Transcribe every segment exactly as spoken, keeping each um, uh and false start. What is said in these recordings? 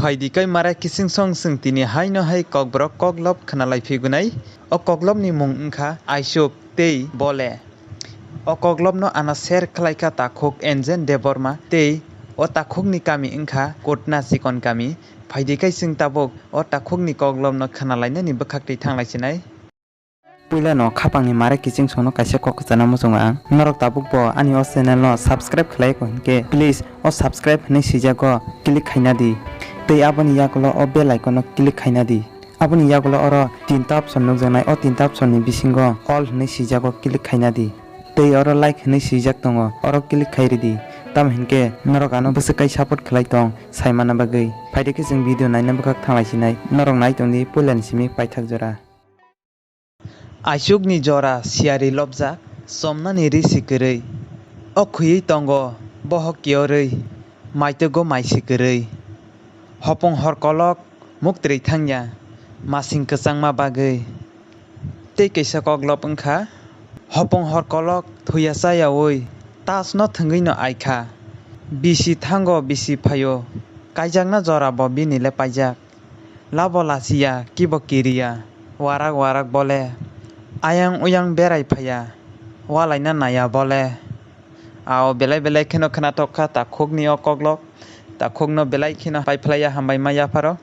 Phaidi kai mara kising song, chwng tini haino hai kokborok koklop khwnalai phigunai. O koklopni mung wngkha Aisuk tei Bole. O koklopno ano share khlaikha takhuk N J Debbarma tei o takhukni kami wngkha Kotna Chikon Kami. Phaidi kai chwng tabuk o takhukni koklopno khwnalainani bwkhaktwi thanglaisinai. Puilano khapangni mare kiching songno kaisa kok kwchana muchungo ang. Norok tabukbo ani o channel no subscribe khlai ko hinkhe, please o subscribe hinwi swijak o click khaina di. Tei aboni yagulo o bell icon no click khaina di. Aboni yagulo oro tinta option nukjaknai, o tinta option ni bisingo all hinwi swijak o click khaina di. Tei oro like hinwi swijak tongo, oro click khai ridi. Tamo hinkhe norok ano bwswk kai support khlai tong saimana bagwi. Phaidi khe chwng video naina bwkhak thanglaisinai. Norok nai tongdi puilani simi paithak jora. Aisukni jora siyari lobjak, chomnani ri si kwrwi. O khwiwi tongo bohok kiyorwi, maitwgo mai si kwrwi. Hopung hor kolok muktrwi thangya, masing kwchangma bagwi. Tei kaisa koklop wngkha, hopung hor kolok thuya chayawi, tasno thwngwino aikha. Bisi thango bisi phaio, kaijakna jorabo bini le paijak. Labo lasiya, kibo kiriya, warak warak bole. Ayang uyang berai phaiya, walaina naiya bole. Ao belai belai kheno khwnathok kha takhukni o koklok. Takhukno belai kheno pai phlaiya, hambai ma yapharo.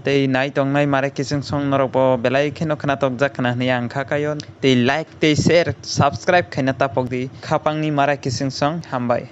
Tei nai tongnai mare kiching song norokbo belai kheno khwnathok jak khna hwnwi ang kha kaio. Tei like tei share, subscribe khaina tapok di. Khapangni mare kiching song, hambai.